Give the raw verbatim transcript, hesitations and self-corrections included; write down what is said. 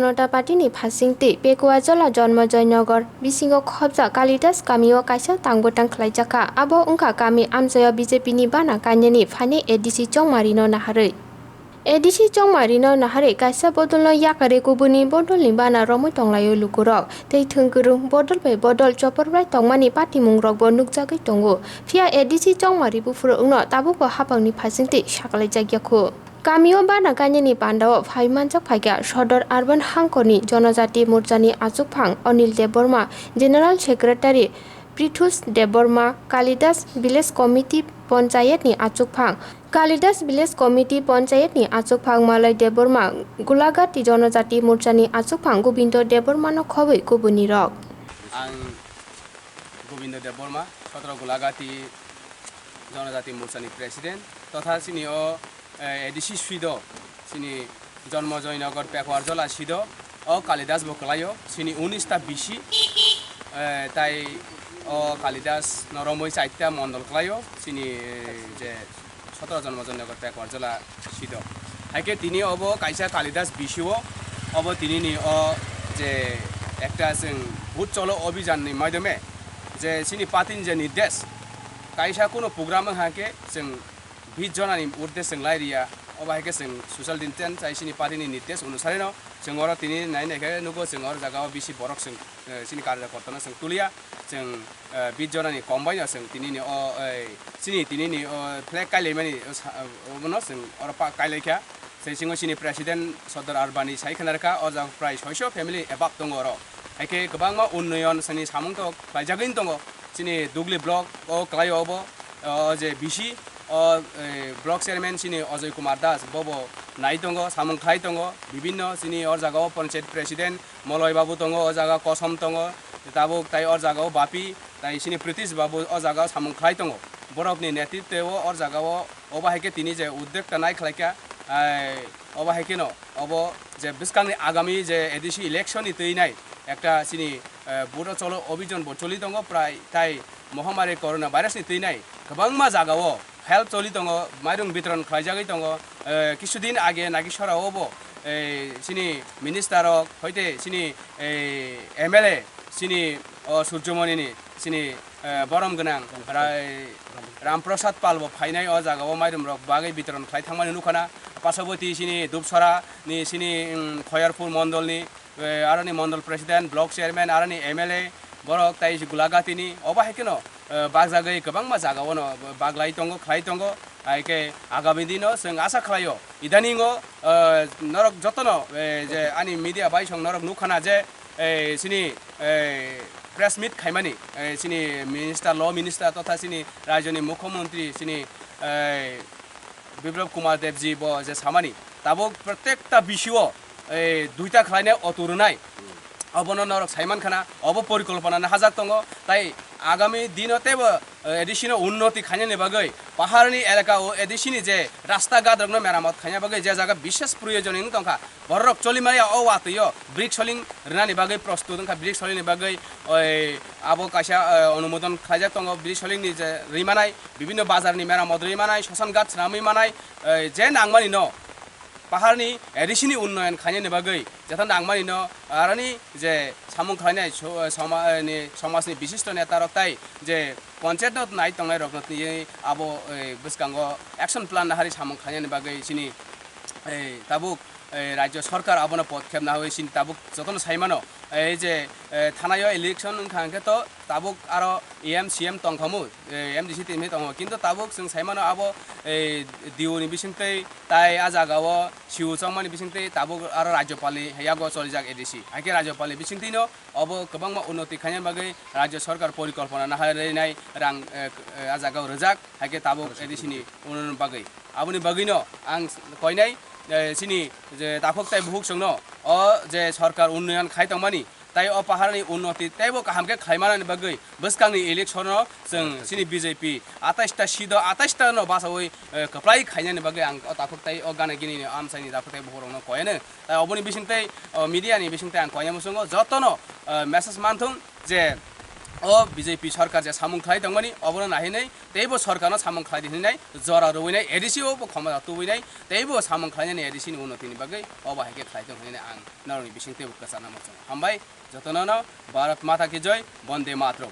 Janata Party ni phasing twi Pekuajola Janmajoy Nagar bisingo khobjak Kalidas kamio kaisa tangbwtang khlaijakha. Abo wngkha kami amchaio B J P ni bana kainani phainai A D C Chongmarino naharwi. A D C Chongmarino naharwi kaisa bodolno yakarwi kubuni bodolni bana romwi tonglaio lukurok. Tei thwngkwrwng bodol bai bodol chopor bai tongmani patimungrokbo nukjagwi tongo. Phiya A D C Chongmari buphuru wngno tabukbo hapangni phasing twi saklaijakya khu. Kamio bana kainani pandao phai manjak phaikha Sodor Urban Hangkoni Jonojati Morchani achukphang Anil Debbarma, General Secretary Prithus Debbarma, Kalidas Village Committee Ponchayetni achukphang, Kalidas Village Committee Ponchayetni achukphang Malai Debbarma, Gulagati Jonojati Morchani achukphang Gobindo Debbarmano khobwi kubunirok. Ang Gobindo Debbarma, Sotro Gulagati Jonojati Morchani President, totha chini o, eh, A D C Sido, chini Janmajoy Nagar Pekuajola Sido, o Kalidas bo kwlaio, chini unis ta B C, eh, tai o Kalidas no romwi chaita mondol kwlaio, chini, eh, je Sotro Janmajoy Nagar Pekuajola Sido. Haikhe tini obo kaisa Kalidas B C o, obo tinini o je ekta chwng Bhut Cholo Obhijan ni maidome je chini party ni je nirdesh, kaisa kuno program wngkha khe chwng bis jona ni urde chwng lai riya, obo hai khe chwng social distance chai chini party ni nirdesh onusari no chwng oro tini nai nai khe nugo chwng oro jaga o bisi borok chwng, eh, chini karyakorta no chwng tuliya, chwng, eh, bis jona ni kom bai no chwng tini ni o, eh, chini tini ni o flag kai lai mani o sa-, obo no chwng oro pa kai lai kha. Sei singo chini president Sodor Arbani sai khna rwkha, o jaga prai soiso family above tongo oro. Hai khe kwbangma unnoyon sani samung tok khlaijagwi wng tongo. Chini Dugli block o kwlai obo, o je B C o, eh, block chairman chini Ajoy Kumar Das bobo nai tongo, samung khlai tongo, bibinno chini o jaga o panchayat president Moloi babu tongo, o jaga Kosom tongo, tabuk tai o jaga o Bapi, tai chini Pritish babu o jaga o samung khlai tongo. Borokni netritwe o, o jaga o, obo hai khe tini je udyokta nai khlai kha, ai, obo hai kheno, obo je bwskangni agami je A D C election ni twi nai ekta chini, eh, Bhut Cholo Obhijan bo choli tongo, prai tai mohamari corona virus ni twi nai kwbangma jaga o help choli tongo, mairung bitoron khlaijagwi tongo. Eh, kisudin age Nagisora o bo, eh, chini minister rok, hoite chini, eh, M L A, chini, o, Surjomoni ni, chini, eh, borom gwnang Rai-, Ramprasad Pal bo phainai o jaga o mairum rok bagwi bitoron khlai thangmani nukha na. Pasaboti chini Dupsora ni chini, mm, Khoyarpur mondol ni, eh, aroni mondol president, block chairman, aroni M L A, borok tai Gulagati ni, obo hai kheno, eh, bagjagwi kwbangma jaga o no baglai tongo, khlai tongo. Hai khe agami dino chwng asa khlaio, idaningo, eh, norok jotono, eh, je ani media bai song norok nukha na je, eh, chini, eh, press meet khaimani, eh, chini minister, law minister totha chini rajyoni mukhyamantri chini, eh, Biplab Kumar Debji bo je samani, tabuk protekta B C o, eh, duita khlainai auto rwnai. Obono norok saiman khana, obo porikolpona no hajak tongo, tai agami dino teibo, eh, A D C no unnoti khainani bagwi, paharni elaka o A D C ni je rasta ghat rokno meramot khaina bagwi je jaga bishes proyojon wng tongkha, borok choli maya o watwi o brick soling rwnani bagwi prostut wngkha, brick soling ni bagwi oi abo kaisa, eh, onumodon khlaijak tongo, brick soling ni je rwi manai, bibinno bazar ni meramot rwi manai, sosan ghat swnamwi manai, eh, je nangmani no, paharni A D C ni unnoyon khainani bagwi, jeta nangmani no aroni je samung khlainai so-, soma-, ni somajni bishisto neta rok tai je panchayat no nai tongnai rok no twi abo, eh, bwskango action plan nahari samung khlainani bagwi chini, eh, tabuk, eh, rajyo sarkar abono podkhep naharwi chini tabuk jotono saimano, eh, je, eh, thanaio election wngkha hwnkhe to tabuk aro E M C M tongkhamu, eh, M D C tini tongkhamu, kintu tabuk chwng saimano abo, eh, D O ni bisingtwi tai ah jagao C O chongmani bisingtwi tabuk aro Rajyopalni yago cholijak A D C. Haikhe Rajyopalni bisingtwino obo kwbangma unnoti khaina bagwi Rajya Sarkar porikolpona nahai rwnai rang, eh, eh, ah jagao rwjak, haikhe tabuk A D C ni unnoti bagwi. Aboni bagwino ang koinai, eh, chini je takhuk tai bukhuk chwngno o je sarkar unnoyon khai tongmani, tai o paharni unnoti teibo kaham khe khlaimanani bagwi bwskangni election-o chwng chini B J P atais ta seat-o atais ta no bachaui, eh, kwplai khainani bagwi ang o takhuk tai o gana gini ni amchaini takhuk tai bukhuk rokno koyano. Tai oboni bisingtwi, o media ni bisingtwi ang koina muchungo jotono, eh, message manthung je o B J P sarkar je samung khlai tongmani, obono nahinai teibo sarkarno samung khlai di hinwi nai, jora rwinai, A D C o bo khomota tubinai, teibo samung khlainani A D C ni unnoti ni bagwi obo hai khe khlai tong hinwi ang norokni bising teibo kwchana muchungo. Hambai, jotono no Bharat Mata ki Jai, Bonde Mataram.